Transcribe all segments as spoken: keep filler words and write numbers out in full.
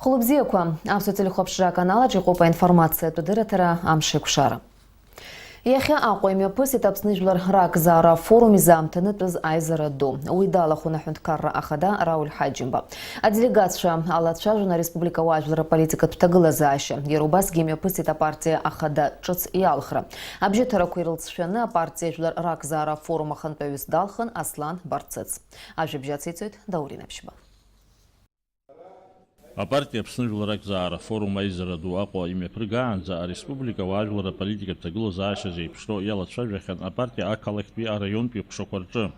Хәылбзиақәа, аԥсуа телехәаԥшра аканалаҿ иҟоуп аинформациатә дырраҭара «Амшеикәшара». Иахьа Аҟәа имҩаԥысит Аԥсны жәлар ракзаара афорум изаамҭанытәыз аизара ду. Уи далахәын аҳәынҭқарра ахада Рауль Ҳаџьымба. Аделегатцәа алацәажәон ареспублика ауаажәларра политикатә ҭагылазаашьа. Иара убасгьы имҩаԥысит апартиа ахада ҿыц иалхра. Абжьыҭарақәа ирылҵшәаны апартиа жәлар ракзаара афорум ахантәаҩыс далхын Аслан Барцыц. Ажәабжь ациҵоит Даурен Аԥшьба. Апартиа Аԥсны жәлар ракзаара афорум аизара ду Аҟәа имҩаԥыргаанӡа ареспублика ауаажәларра аполитикатә ҭагылазаашьа зеиԥшроу иалацәажәахьан апартиа ақалақьтәи араионтәи ҟәшақәа рҿы.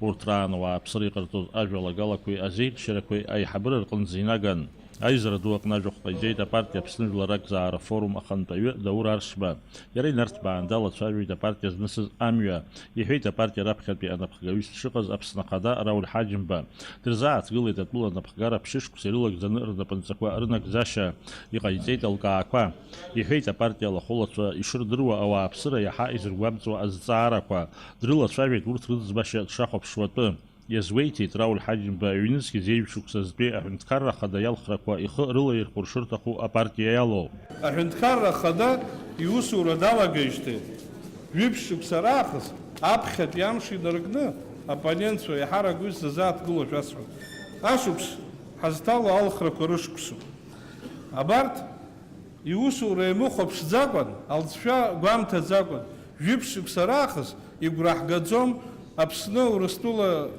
Урҭ раан ауааԥсыра иҟарҵоз ажәалагалақәеи азеиӷьчарақәеи аиҳабыра рҟынӡа инаган. Аизара ду аҟны ажәахә ҟаиҵеит апартиа Аԥсны жәлар ракзаара афорум ахантәаҩы Даур Аршба. Иара инарҭбаан далацәажәеит апартиа знысыз амҩа, иҳәеит апартиа раԥхьатәи анапхгаҩыс дшыҟаз Аԥсны Ахада Рауль Ҳаџьымба. Дырзааҭгылеит атәыла анапхгара ԥшьышықәса ирылагӡаны рнапынҵақәа рынагӡашьа. Иҟаиҵеит алкаақәа. Иҳәеит апартиа алахәылацәа ишырдыруа ауааԥсыра иаҳа изыргәамҵуа азҵаарақәа. Дрылацәажәеит урҭ рыӡбашьа дшахәаԥшуа атәы. Иазгәеиҭеит Рауль Ҳаџьымба ҩнызқь зеижә шықәсазтәи аҳәынҭқарра ахада иалхрақәа ихы рылаирхәыр шырҭаху апартиа иалоу. Аҳәынҭқарра ахада иусура далагеижьҭеи ҩышә шықәса раахыс аԥхьатәи амш инаркны, оппонентцәа еиҳарак уи сзазааҭгыло шәасҳәап. Ашықәс ҳазҭало алхрақәа рышықәсуп. Абарҭ иусура имыхәаԥшӡакәан, алҵшәа гәамҭаӡакәан, жәиԥшь шықәса раахыс игәра ҳгаӡом, Аԥсны Урыстәыла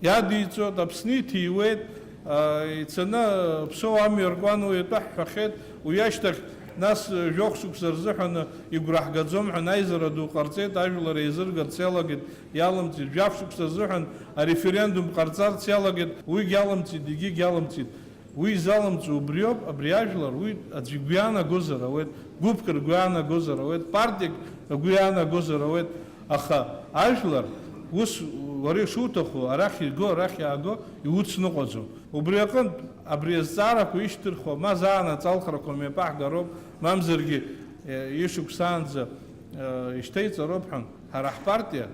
иадиҵоит, Аԥсны иҭиуеит, а, ицаны Ԥсоу амҩа ркуан, уи атәы ҳҳәахьеит, уи ашьҭахь, нас, жәохә шықәса рзыҳәан игәра ҳгаӡом ҳәа аизара ду ҟарҵеит, ажәлар еизыргарц иалагеит, иалымҵит, жәаф шықәса рзыҳәан ареферендум ҟарҵарц иалагеит, уигь алымҵит, егьигь алымҵит. Уи изалымҵуа убриоуп, абри ажәлар, уи аӡәы игәы иаанагозар ауеит, гәыԥк ргәы иаанагозар ауеит, партиак ргәы иаанагозар ауеит, аха ажәлар, ус уара ишуҭаху, арахь иго, арахь иааго, иуцныҟәаӡом. Убри аҟынтә, абри азҵаарақәа ишьҭырхуа, ма заанаҵ алхрақәа мҩаԥаҳгароуп, мамзаргьы, е, ишықәсаанӡа, е, ишьҭеиҵароуп ҳәа, ҳара ҳпартиа,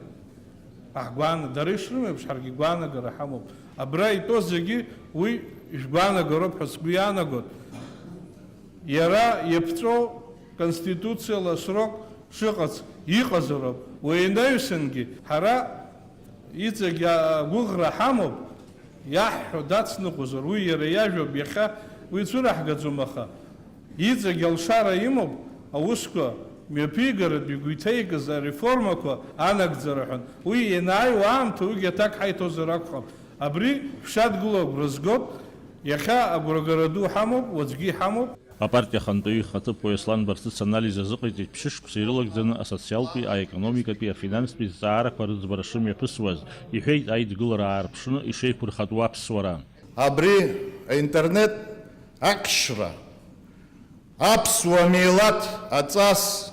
Аҳгәаана-, дара ишрымеиԥш, ҳаргьы гәаанагара ҳамоуп. Абра итәоу зегьы уи ижәгәаанагароуп ҳәа сгәы иаанагоит. Иара иаԥҵәоу конституциала срок шыҟац иҟазароуп. Уи анаҩсангьы ҳара иҵегь агәыӷра ҳамоуп, иаҳҳәо дацныҟәозар, уи иара иажәоуп, иахьа уи цәыраҳгаӡом, аха Иҵегь алшара имоуп аусқәа мҩаԥигаратә игәы иҭеикыз ареформақәа анагӡара ҳәа. Уи ианааиуа аамҭа уигьы аҭак ҳаиҭозар акәхап. Абри шәшадгыло агәра згоит, иахьа агәрагара ду ҳамоуп, уаҵәгьы иҳамоуп. Апартиа ахантәаҩы ихаҭыԥуаҩ Аслан Барцыц анализ азыҟаиҵеит ԥшьышықәса ирылагӡаны асоциалтәи, аекономикатәи, афинанстәи зҵаарақәа рыӡбара шымҩаԥысуаз, иҳәеит аидгылара аарԥшны ишеиқәырхатәу аԥсуара. Абри аинтернет Аҟьшьра, аԥсуа милаҭ аҵас,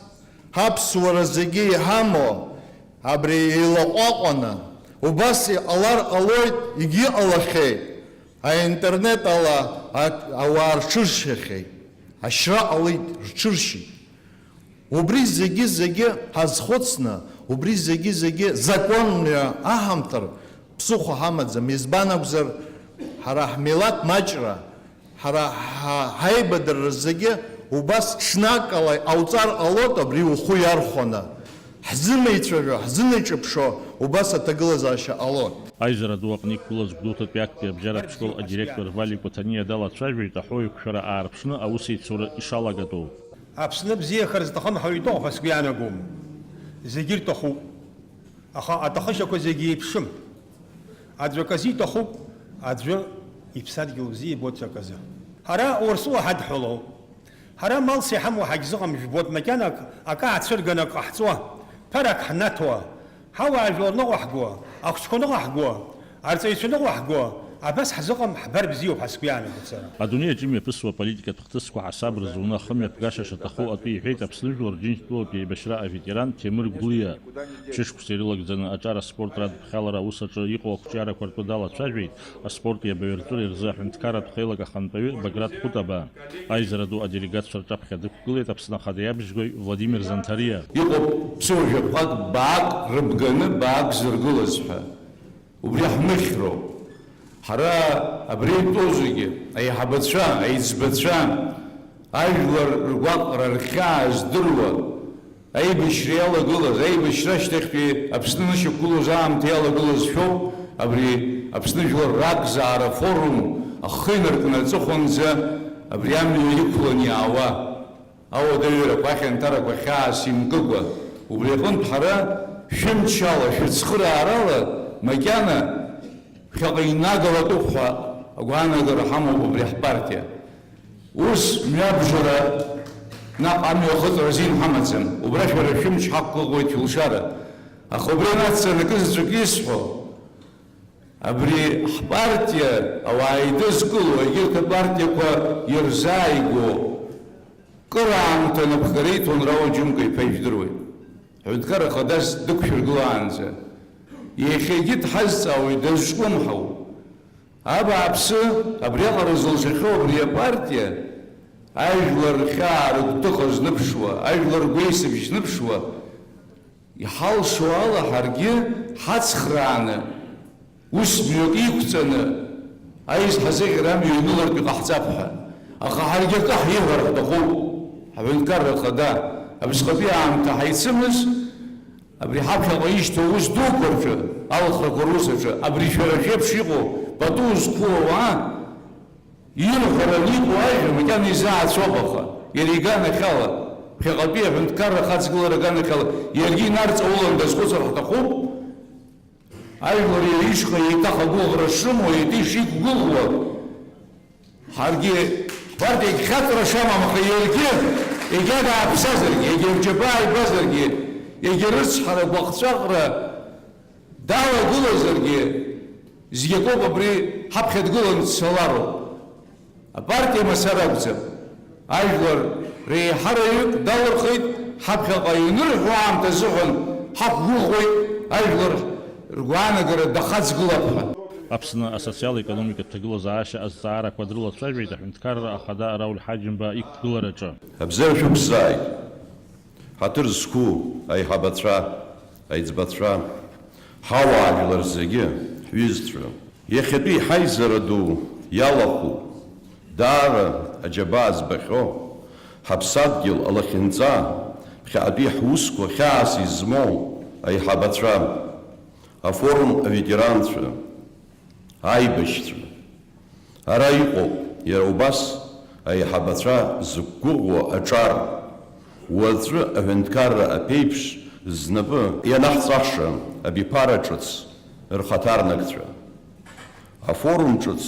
ҳаԥсуара зегьы иҳамоу абри еилаҟәаҟәаны, убас иҟалар ҟалоит, егьыҟалахьеит, аинтернет ала а-, ауаа рҽыршьахьеит, ашьра ҟалеит, рҽыршьит. Убри зегьы-зегьы ҳазхәыцны, убри зегьы-зегьы законмҩа аҳамҭар, ԥсыхәа ҳамаӡам. Избан акәзар, ҳара ҳмилаҭ маҷра, ҳара ҳа-, ҳаибадырра зегьы убас ҽнакала иҟауҵар ҟалоит, абри ухәы иархәаны. Ҳзымеицәажәо, ҳзынеиҿаԥшуа убас аҭагылазаашьа ҟалоит. Аизара ду аҟны иқәгылаз Гәдоуҭатәи актәи абжьаратә школ адиректор Вали Кәаҭаниа далацәажәеит аҳәоу еиқәшәара аарԥшны аусеицура ишалагатәу. Аԥсны бзиахар зҭахым ҳәа итәоуп ҳәа сгәы иаанагом. Зегьы рҭахуп. Аха аҭахышьақәа зегьы еиԥшым. Аӡәы аказы иҭахуп, аӡәы иԥсадгьыл бзиа ибоит ҽаказы. Ҳара Урыстәыла ҳадҳәалоуп. Ҳара малс иҳамоу ҳагьзыҟам, жәбоит, макьана акы, акы аацәырганы акы ҟаҳҵо, ԥарак ҳнаҭо, ҳауаажәлар ныҟәаҳго, ахәыҷқәа ныҟаҳго, арҵаҩцәа ныҟәаҳго, абас ҳзыҟам, ҳбар бзиоуп ҳәа сгәы иаанагоит сара. Адунеи аҿы имҩаԥысуа аполитикатә хҭысқәа ҳасаб рзуны ахымҩаԥгашьа шаҭаху атәы иҳәеит Аԥсны Жәлар Рџьынџьтәылатә еибашьра аветеран Ҭемыр Гәлиа. Ԥшьышықәса ирылагӡаны аҿар аспорт радыԥхьалара аус аҿы иҟоу ақәҿиарақәа ртәы далацәажәеит аспорти абаҩрҵәыреи рзы аҳәынҭқарратә хеилак ахантәаҩы Баграт Хәытаба. Аизара ду аделегатцәа рҿаԥхьа дықәгылеит Аԥсны Ахада иабжьгои Владимир Занҭариа. Иҟоуп ԥсуа жәаԥҟак баак рыбганы баак зыргылаз ҳәа. Убри ҳмыхьроуп. Ҳара Абри итәоу зегьы, аиҳабацәа, аиҵбацәа, ажәлар ргәаҟра, рхьаа здыруа, аибашьра иалагылаз, аибашьра ашьҭахьтәи Аԥсны анышьақәгылоз аамҭа иалагылазшәоуп абри Аԥсны жәлар ракзаара форум ахы инаркны аҵыхәанӡа абри амҩа иқәлан иаауа. Ауадаҩрақәа, ахьанҭарақәа хьаас имкыкәа, убри аҟынтә ҳара шәымчала, шәыцхыраарала макьана ԥхьаҟа инагалатәуп ҳәа агәаанагара ҳамоуп убри ҳпартиа. Ус мҩабжара наҟ амҩахыҵра азин ҳамаӡам, убра шәара шәымч ҳақәгәыӷуеит шәылшара. Аха убри анацҵаны акызаҵәык исҳәо, абри ҳпартиа ауаа еидызкыло, егьырҭ апартиақәа ирзааигәоу кыр аамҭа анапхгара иҭон Рауль Џьымка иԥа ижәдыруеит. Аҳәынҭқарра Ахадас дықәшәыргылаанӡа. Иахьагьы дҳазҵаауеит, дазҿлымҳауп. Абааԥсы, абриаҟара зылшахьоу абри апартиа, ажәлар рхьаа рыгәҭыха зныԥшуа, ажәлар ргәеисыбжь зныԥшуа, иҳалшо ала ҳаргьы ҳацхрааны, ус мҩак иқәҵаны, аизҳазыӷьара амҩа ианылартә иҟаҳҵап ҳәа. Аха ҳаргьы акы ҳиҳәар ҳҭахуп, ҳаҳәынҭқарра Ахада, абасҟатәи аамҭа ҳаицымыз, абри ҳаԥхьаҟа ишьҭоу аус дуқәа рҿы, алхрақәа рус аҿы, абри шәара шәеиԥш иҟоу пату зқәу ауаа, ирҳәараны иҟоу ажәа макьана изаацәоуп, аха иара иганахьала, ԥхьаҟатәи аҳәынҭқарра ахаҵгылара аганахьала, иаргьы инарҵаулан дазхәыцыр ҳҭахуп. Ажәлар иара ишҟа еиҭах агәыӷра шрымоу, еиҭа ишиқәгәыӷуа, ҳаргьы ҳпартиагь хьаҵра шамам, аха иаргьы, егьа дааԥсазаргьы, егьа рџьабаа ибазаргьы, егьа рыцҳара, гәахҵәаҟра, далагылазаргьы, зегь акоуп абри ҳаԥхьа дгыланы дцалароуп. Апартиа мацара акәӡам. Ажәлар реиҳараҩык далырхит, ҳаԥхьаҟа ианырҳәо аамҭа азыҳәан ҳақәгәыӷуеит, ажәлар ргәаанагара дахаҵгылап ҳәа. Аԥсны асоциал-економикатә ҭагылазаашьа азҵаарақәа дрылацәажәеит аҳәынҭқарра ахада Рауль Ҳаџьымба иқәгылараҿы. Абзиара шәықәзааит! Ҳаҭыр зқәу аиҳабацәа, аиҵбацәа, ҳауаажәлар зегьы, ҳҩызцәа, иахьатәи ҳаизара ду иалахәу, даара аџьабаа збахьоу, ҳаԥсадгьыл алахьынҵа, ԥхьаҟатәи ҳусқәа хьаас измоу аиҳабацәа, афорум аветеранцәа, аибашьцәа. Ара иҟоуп, иара убас, аиҳабацәа зықәгәыӷуа аҿар, уаҵәы аҳәынҭқарра аԥеиԥш знапы ианаҳҵаша абиԥара ҿыц рхаҭарнакцәа. Афорум ҿыц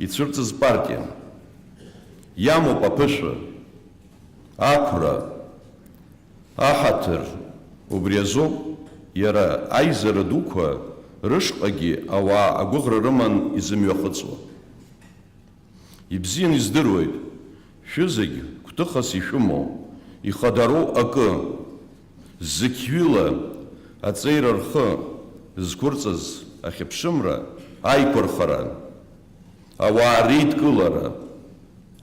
ицәырҵыз партиа иамоуп аԥышәа, ақәра, аҳаҭыр, убри азоуп иара аизара дуқәа рышҟагьы ауаа агәыӷра рыман изымҩахыҵуа. Ибзианы издыруеит, шәызегь гәҭыхас ишәымоу, ихадароу акы, зықьҩыла аҵеира рхы зқәырҵаз ахьыԥшымра, аиқәырхара, ауаа реидкылара,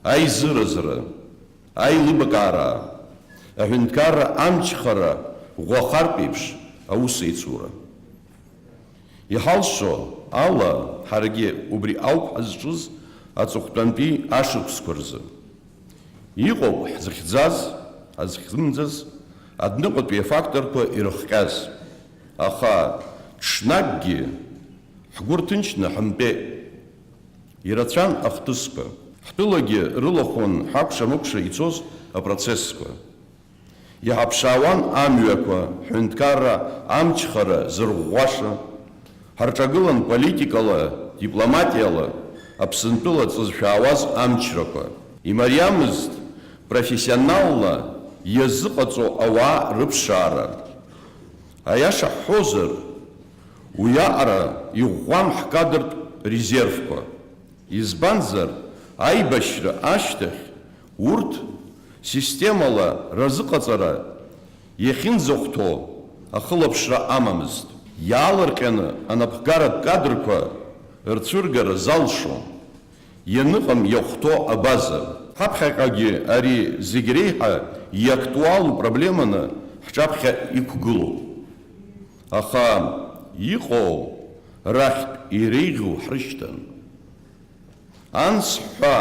аизыразра, аилибакаара, аҳәынҭқарра амчхара ӷәӷәа хартә еиԥш аусеицура. Иҳалшо ала, ҳаргьы убри ауп ҳазҿыз аҵыхәтәантәи ашықәсқәа рзы. Иҟоуп ҳзыхьӡаз, ҳазхьымӡаз, адәныҟатәи афакторқәа ирыхҟьаз, аха ҽнакгьы ҳгәы рҭынчны ҳамтәеит. Ирацәан ахҭысқәа. Ҳтәылагьы рылахәын ҳакәша-мыкәша ицоз апроцессқәа. Иҳаԥшаауан амҩақәа, ҳҳәынҭқарра амчхара зырӷәӷәаша. Ҳарҿагылан политикала, дипломатиала Аԥсынтәыла ҵызшәаауаз амчрақәа. Имариамызт профессионалла иазыҟаҵо ауаа рыԥшаара. Аиаша ҳҳәозар, уиаҟара иӷәӷәам ҳкадртә резервқәа. Избанзар, аибашьра ашьҭахь урҭ системала разыҟаҵара иахьынӡахәҭоу ахылаԥшра амамызт. Иаалырҟьаны анапхгаратә кадрқәа рцәыргара залшом, ианыҟам иахәҭоу абаза. Ҳаԥхьаҟагьы ари зегь реиҳа иактуалу проблеманы ҳҿаԥхьа иқәгылоуп. Аха иҟоу рахьтә иреиӷьу ҳрышьҭан. Анс ҳәа,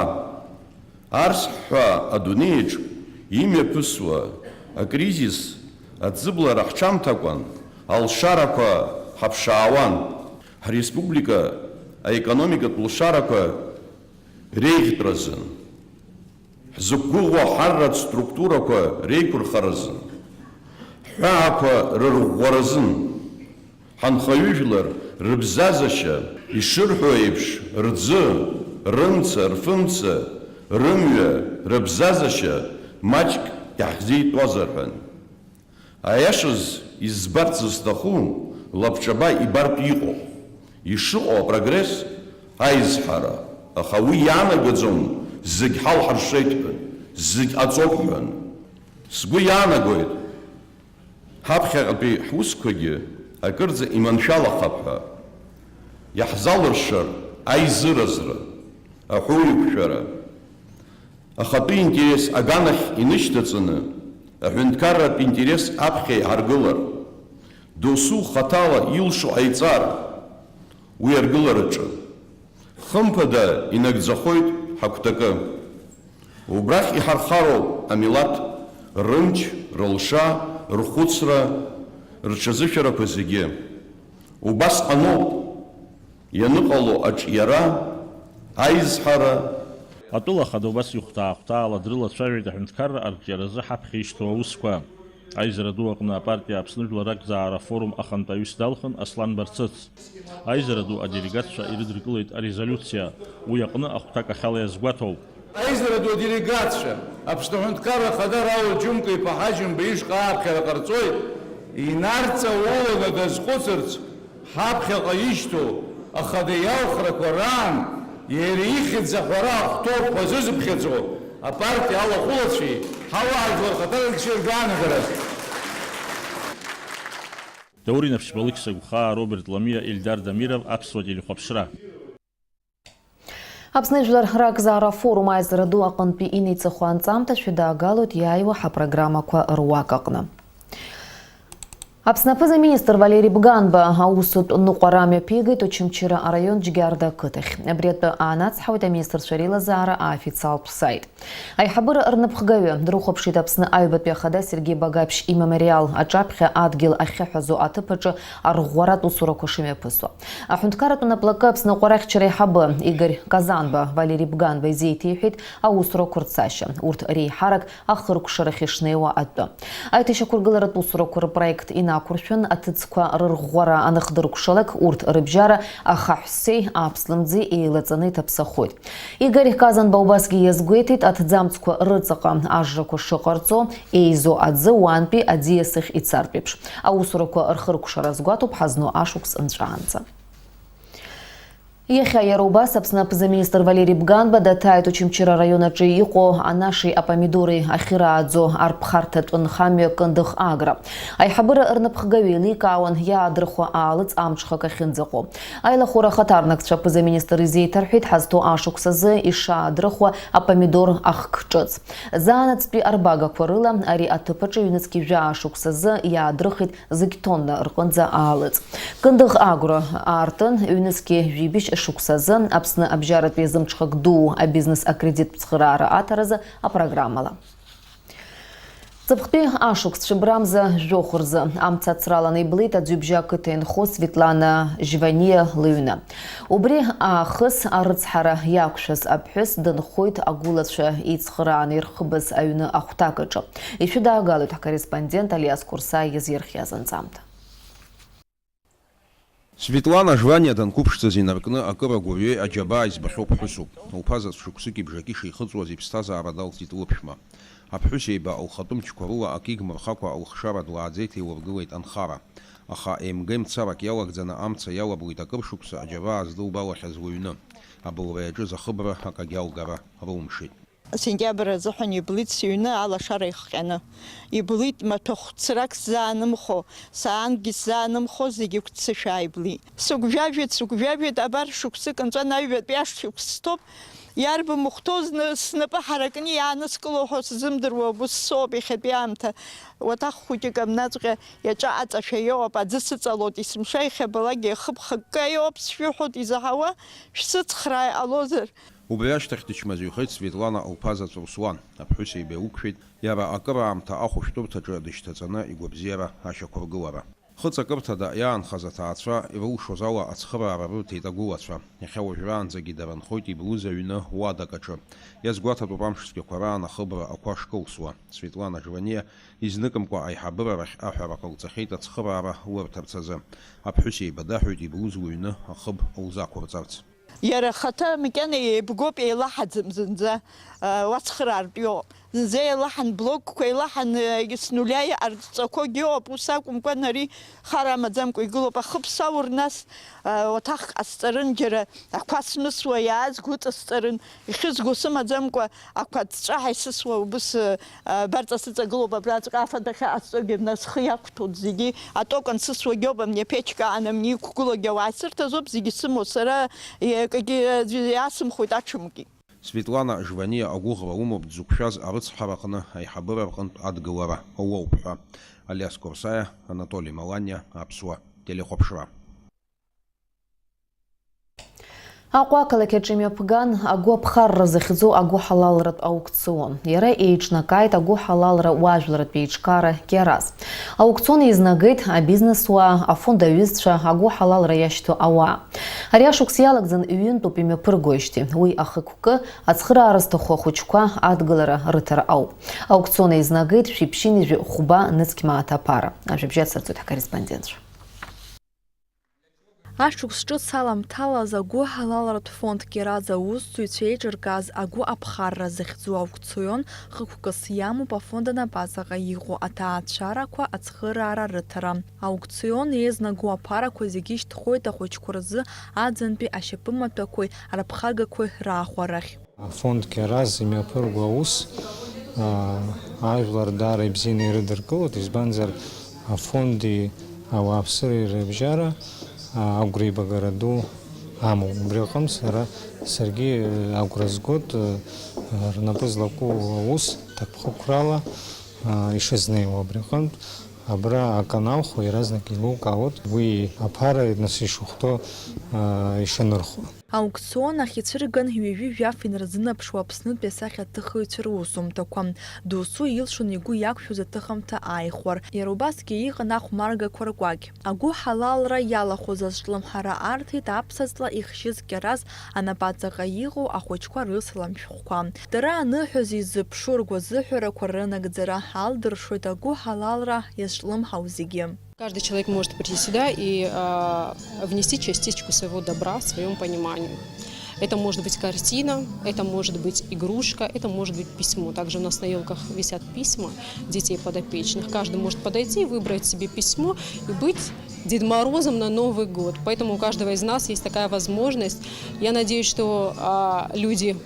арс ҳәа адунеиаҿ имҩаԥысуа акризис аӡыблара ҳҽамҭакәан алшарақәа ҳаԥшаауан. Ҳреспублика аекономикатә лшарақәа реиӷьтәразын, ҳзықәгәыӷуа ҳарратә структурақәа реиқәырхаразын, ҳҳәаақәа рырӷәӷәаразын. Ҳанхаҩыжәлар рыбзазашьа, ишырҳәо еиԥш, рӡы, рымца, рфымца, рымҩа, рыбзазашьа маҷк иаҳзеитәозар ҳәан. Аиашаз избарц зҭаху лабҿаба ибартә иҟоуп. Ишыҟоу апрогресс аизҳара, аха уи иаанагаӡом зегь ҳалҳаршеит ҳәан, зегь ҟаҵоуп ҳәан. Сгәы иаанагоит, ҳаԥхьаҟатәи ҳусқәагьы акырӡа иманшәалахап ҳәа, иаҳзалыршар аизыразра, аҳәоуеиқәшәара, ахатәы интерес аганахь инышьҭаҵаны, аҳәынҭқарратә интерес аԥхьа иҳаргылар, досу хаҭала илшо ҟаиҵар, уи аргылараҿы. Хымԥада инагӡахоит ҳагәҭакы. Убрахь иҳархароуп амилаҭ рымч, рылша, рхәыцра, рҽазышәарақәа зегьы. Убасҟаноуп ианыҟало аҿиара, аизҳара. Атәыла ахада убас ихәҭаа-хәҭаала дрылацәажәеит аҳәынҭқарра арҿиаразы ҳаԥхьа ишьҭоу аусқәа. Аизара ду аҟны апартиа Аԥсны жәлар ракзаара афорум ахантәаҩыс далхын Аслан Барцыц. Аизара ду аделегатцәа ирыдыркылеит арезолиуциа, уи аҟны ахәҭак ахьала иазгәаҭоуп. Аизара ду аделегатцәа, Аԥсны аҳәынҭқарра ахада Рауль Џьумка-иԥа Ҳаџьымба ишҟа ааԥхьара ҟарҵоит, инарҵауланы дазхәыцырц, ҳаԥхьаҟа ишьҭоу ахада иалхрақәа раан, иара ихьӡ аҳәара ахәҭоуп ҳәа зызыԥхьаӡо апартиа алахәылацәеи ҳауаажәлар рхаҭарнакцәеи ргәаанагараз. Даур Инаԥшьба, Алықьса Сагәхаа, Роберт Ламиа, Ельдар Дамиров, Аԥсуа телехәаԥшра. Аԥсны жәлар ракзаара афорум аизара ду аҟынтәи инеиҵыху анҵамҭа шәыдаагалоит иааиуа ҳапрограммақәа руак аҟны. Аԥсны аԥыза-министр Валери Бганба аусутә ныҟәара мҩаԥигеит Очамчыра араион Џьгьарда ақыҭахь. Абри атәы аанацҳауеит аминистрцәа реилазаара аофициалтә саит. Аиҳабыра рнапхгаҩы дрыхәаԥшит Аԥсны аҩбатәи ахада Сергеи Багаԥшь имемориал аҿаԥхьа адгьыл ахьыҳәазо аҭыԥ аҿы арӷәӷәаратә усурақәа шымҩаԥысуа. Аҳәынҭқарратә наплакы Аԥсны аҟәарахьчара аиҳабы Игорь Казанба Валери Бганба изеиҭеиҳәеит аусурақәа рцашьа, урҭ реиҳарак ахыркәшарахь ишнеиуа атәы. Аиҭашьақәыргыларатә усурақәа рпроект инақәыршәан, аҭыӡқәа рырӷәӷәара аныхдыркәшалак, урҭ рыбжьара ахаҳәсеи аԥслымӡи еилаҵаны иҭаԥсахоит. Игорь Казанба убасгьы иазгәеиҭеит, аҭӡамцқәа рыҵаҟа ажрақәа шыҟарҵо, еизо аӡы уантәи аӡиасахь ицартә еиԥш. Аусурақәа рхыркәшара азгәаҭоуп ҳазну ашықәс нҵәаанӡа. Иахьа иара убас Аԥсны аԥыза-министр Валери Бганба даҭааит Очамчыра араион аҿы иҟоу анаши апомидори ахьырааӡо арԥхарҭатә нхамҩа Кындыӷ Агро. Аиҳабыра рнапхгаҩы еиликаауан иаадырхәо аалыҵ амҽхак ахьынӡаҟоу. Аилахәыра ахаҭарнакцәа аԥыза-министр изеиҭарҳәеит ҳазҭоу ашықәс азы ишаадырхуа апомидор ахк ҿыц. Заанаҵтәи арбагақәа рыла ари аҭыԥ аҿы ҩнызқь жәаа шықәс азы иаадрыхит зқь тонна рҟынӡа аалыҵ. Кындыӷ Агро аартын ҩнызқь жәибжь шықәс азы Аԥсны абжьаратәи зымҽхак дуу абизнес акредиттә цхыраара аҭаразы апрограммала. Ҵыԥхтәи ашықәс цәыббрамза жәохә рзы амца ацраланы иблит Аӡҩыбжьа ақыҭа инхо Светлана Жьваниа лыҩны. Убри аахыс арыцҳара иақәшәаз аԥҳәыс дынхоит агәылацәа еицхырааны ирхыбыз аҩны ахәҭак аҿы. Ишәыдаагалоит ҳкорреспондент Алиас Курсаиа иазирхиаз анҵамҭа. Светлана Жваниа данқәыԥшӡаз инаркны акыр агәырҩеи аџьабаа избахьоу ԥҳәысуп. Лԥа заҵә шықәсыки бжаки шихыҵуаз иԥсҭазаара далҵит лыԥшәма. Аԥҳәыс еиба лхатәы мчқәа рыла акы игмырхакәа лыхшара длааӡеит, еилыргылеит анхара. Аха еимгеимцарак иалагӡаны амца иалаблит акыр шықәса аџьабаа здылбалахьаз лыҩны. Абылра иаҿыз ахыбра акагьы алгара рылымшеит. Сентиабр азыҳәан иблит сыҩны алашара ихҟьаны. Иблит маҭәахә црак сзаанымхо, саангьы сзаанымхо, зегьы гәццышәаа иблит. Сыгәжәажәеит, сыгәжәажәеит, абар шықәсык нҵәан аҩбатәи ашықәс сҭоуп. Иарбан махәҭоу зны снапы ҳаракны иааныскыло ҳәа сзымдыруа агәы ссоуп иахьатәи аамҭа. Уаҭах хәыҷык абнаҵәҟьа иаҿа аҵашәа иоуп, аӡы сыҵалоит, есымша иахьабалак ихыԥхакка иоуп сшәыҳәоит, изаҳауа шәсыцхраа иҟалозар. Убри ашьҭахь дычмазаҩхеит Светлана лԥа заҵә Руслан. Аԥҳәыс еибаилықәшәеит иара акыраамҭа ахәышәтәырҭаҿы дышьҭаҵаны игәабзиара ашьақәыргылара. Хыҵакырҭада иаанхаз аҭаацәа ирылшоз ала ацхыраара рырҭеит агәылацәа. Иахьа уажәраанӡагьы дара нхоит иблуз аҩны уадак аҿы. Иазгәаҭатәуп амш цәгьақәа раан ахыбра ақәа шкылсуа. Светлана Жваниа изныкымкәа аиҳабыра рахь аҳәара ҟалҵахьеит ацхыраара лырҭарц азы. Аԥҳәыс еибадаҳәоит иблуз лыҩны ахыб лзақәырҵарц. Иара ахаҭа макьана еибгоуп, еилаҳаӡам зынӡа, уацхраартә иоуп. Зынӡа еилаҳан, блокқәа еилаҳан, с нуля иҟарҵақәогьы ыҟоуп, ус акәымкәан, ари хара амаӡамкәа игылоуп. Ахыԥсаур нас, уаҭахк ҟасҵарын, џьара ақәа смысуа иааз гәыҵасҵарын, ихьызго сымаӡамкәа ақәа ҵәҵәаҳа исысуа убыс, барҵа сыҵагылоуп, абраҵәҟьа афатә ахьаҟасҵогьы, нас схы иақәҭәоит зегьы, аток ансысуагьы ауп, амни аԥечка аан амни иқәгылогьы ауаа исырҭазоуп, зегьы сымоуп сара, акгьы аӡәы иасымхәеит аҽынгьы. Светлана Жваниа агәыӷра лымоуп дзықәшәаз арыцҳара аҟны аиҳабыра рҟынтә адгылара лоуп ҳәа. Алиас Корсаиа, Анатоли Маланиа, Аԥсуа телехәаԥшра. Аҟәа ақалақь аҿы имҩаԥган агәы аԥхарра захьӡу агәыҳалалратә аукцион. Иара еиҿнакааит агәыҳалалра уаажәларратә еиҿкаара Кьараз. Аукцион еизнагеит абизнесуаа, афонд аҩызцәа, агәыҳалалра иашьҭоу ауаа. Ари ашықәс иалагӡан ҩынтәуп имҩаԥыргоижьҭеи. Уи ахықәкы, ацхыраара зҭаху ахәыҷқәа адгылара рыҭара ауп. Аукцион еизнагеит шәиԥшьынҩажәи хәба нызқь мааҭ аԥара. Ажәабжь ацырҵоит ҳкорреспондентцәа. Ашықәс ҿыц аламҭалаз агәыҳалалратә фонд Кьараз аусзуҩцәа еиҿыркааз агәы аԥхарра захьӡу аукцион хықәкыс иамоуп афонд анапаҵаҟа иҟоу аҭаацәарақәа ацхыраара рыҭара. Аукцион еизнагоу аԥарақәа зегьы ишьҭхоит ахәыҷқәа рзы аӡынтәи ашьапымаҭәақәеи арԥхагақәеи раахәарахь. Афонд Кьараз имҩаԥырго аус, аа, ажәлар даара ибзианы ирыдыркылоит, избанзар, афонди ауааԥсыреи рыбжьара, аа, агәра ибагара ду амоуп. Убри аҟынтә сара, саргьы, э, агәра згоит, э, рнапы злаку аус ҭакԥхықәрала, аа, ишызнеиуа. Абри аҟынтә абра акы аналхо, иаразнак еилукаауеит уи аԥара нас ишыхәҭоу, аа, ишанырхуа. Аукцион ахь ицәырган ҩажәи жәаф инарзынаԥшуа Аԥснытәи асахьаҭыхыҩцәа русумҭақәа. Досу илшон игәы иақәшәоз аҭыхымҭа ааихәар. Иара убасгьы иҟан ахәмаргақәа ркәакь. Агәыҳалалра иалахәыз азҿлымҳара арҭеит аԥсаҵла ихшьыз Кьараз анапаҵаҟа иҟоу ахәыҷқәа рысалам шәҟәқәа. Дара аныҳәаз иззыԥшу ргәазыҳәарақәа рынагӡара алдыршоит агәыҳалалра иазҿлымҳау зегьы. Каждый человек может прийти сюда и, а, внести частичку своего добра в своём понимании. Это может быть картина, это может быть игрушка, это может быть письмо. Также у нас на ёлках висят письма детей подопечных. Каждый может подойти, выбрать себе письмо и быть Дед Морозом на Новый год. Поэтому у каждого из нас есть такая возможность. Я надеюсь, что, а, люди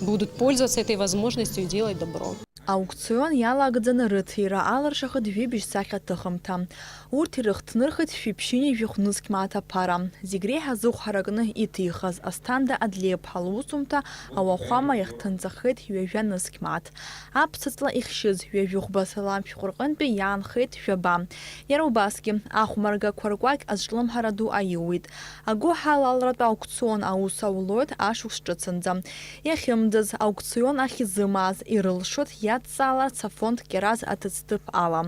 будут пользоваться этой возможностью и делать добро. Аукцион иалагӡаны рыҭира алыршахеит жәибжь сахьаҭыхымҭа. Урҭ ирыхҭнырхеит шәиԥшьыни жәохә нызқь мааҭ аԥара. Зегь реиҳа зыхә ҳаракны иҭихыз Асҭанда Адлеиԥҳа лусумҭа ауахәама иахҭынҵахеит ҩажәа нызқь мааҭ. Аԥсаҵла ихшьыз ҩажәи хәба салам шәҟәы рҟынтәи иаанхеит жәаба. Иара убасгьы, ахәмаргақәа ркәакь азҿлымҳара ду аиуит. Агәыҳалалратә аукцион аус аулоит ашықәс ҿыцынӡа. Иахьымӡаз, аукцион ахь изымааз ирылшоит иадҵааларц афонд Кьараз аҭыӡҭыԥ ала.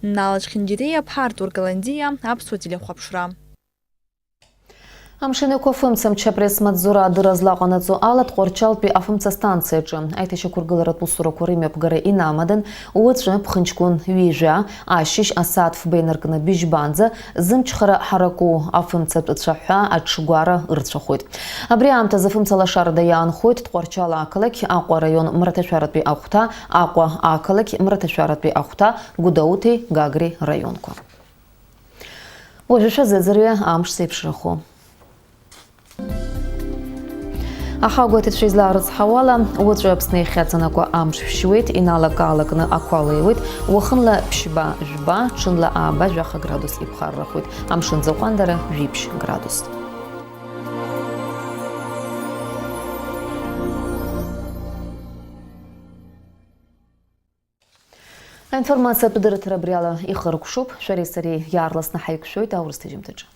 Нала Чхинджириа, Артур Галандиа, Аԥсуа телехәаԥшра. Амшын Еиқәа афымца мчы апресс-маҵзура адырра злаҟанаҵо ала Тҟәарчалтәи афымца астанциаҿы аиҭашьақәыргыларатә усурақәа рымҩаԥгара инамадан, уаҵәы ԥхынҷкәын ҩажәа, ашьыжь асааҭ фба инаркны быжьбанӡа, зымчхара ҳараку афымцатә цәаҳәа аҽгәара ырцәахоит. Абри аамҭазы афымца лашарада иаанхоит Тҟәарчал ақалақь, Аҟәа араион мраҭашәаратәи ахәҭа, Аҟәа ақалақь мраҭашәаратәи ахәҭа, Гәдоуҭеи Гагреи раионқәа. Уажәы шәазыӡырҩы амш зеиԥшрахо. Ахагәа аҭыӡшәа излаарыцҳауала, уаҵәы Аԥсны иахьаҵанакуа амш шәшьуеит, иналакаалакны ақәа леиуеит, уахынла ԥшьба, жәба, ҽынла ааба, жәаха градус иԥхаррахоит, амшын ӡахәандара жәиԥшь градус. Аинформациатә дырраҭара абри ала ихыркәшоуп. Шәареи сареи иаарласны ҳаиқәшәоит аурыс ҭыжьымҭаҿы.